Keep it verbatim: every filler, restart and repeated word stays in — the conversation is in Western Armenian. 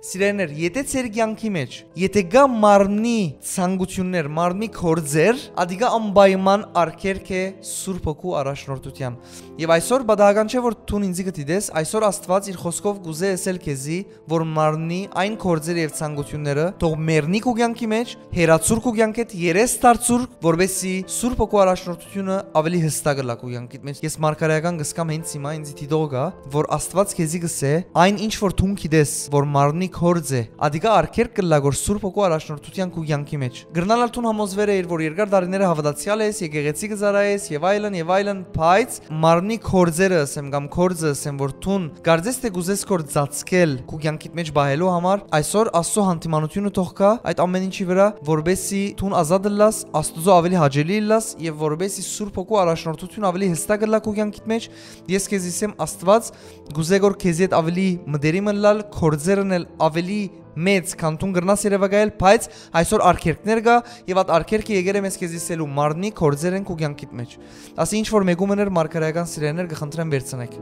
Սիրելիներ, եթե ձեր կեանքի մէջ, եթե կա մարմնի ցանկութիւններ, մարմնի գործեր, ադիկա անպայման արգելք է Սուրբ Հոգու առաջնորդութեան։ Եւ այսօր պատահական չէ, որ դուն ինձի կը դիտես, այսօր Աստուած իր խօսքով կ'ուզէ ըսել քեզի, որ մարմնի այն գործերը եւ ցանկութիւնները թող մեռնի քու կեանքի մէջ, հեռացուր քու կեանքէդ, երես դարձուր, որպեսզի Սուրբ Հոգու առաջնորդությունը ավելի յստակ ըլլայ քու կեանքիդ մէջ։ Ես մարգարեական կ'ըսկամ հենց հիմա, ինձի դիտող կայ, որ Աստուած քեզի կ'ըսէ, այն ինչ որ դուն գիտես, որ մարմնի գործ է, ադիկա արգելք կ'ըլլայ որ Սուրբ Հոգու առաջնորդութեան քու կեանքի մէջ։ Կրնալ ալ դուն համոզուեր էիր, որ երկար տարիները հաւատացեալ ես, եկեղեցի կը ծառայես եւ այլն, եւ այլն, բայց մարմնի գործերը, ասեմ, կամ գործը, ասեմ, որ դուն կարծես թէ կ'ուզես քոր ծածկել քու կեանքիդ մէջ պահելու համար, այսօր Աստծո հանդիմանութիւնը թող գայ այդ ամեն ինչի վրայ, որպեսզի դուն ազատ ըլլաս, Աստուծոյ ավելի հաճելի ըլլաս եւ որպեսզի Սուրբ Հոգու առաջնորդութիւնը ավելի յստակ ըլլայ քու կեանքիդ մէջ։ Ես քեզի ասեմ, Աստուած կ'ուզէ որ քեզի հետ ավելի մտերիմ ըլլայ, գործեր ընել ավելի մեծ, քան դուն կրնաս երեւակայել, բայց այսօր արգելքներ կայ եւ այդ արգելքը եկեր է մեզ քեզի ասելու, մարմնի գործեր են քու կեանքիդ մէջ։ Ասի ինչ որ մէկու մը էր, մարգարեական սիրելիներ, կը խնդրեմ վերցնեք։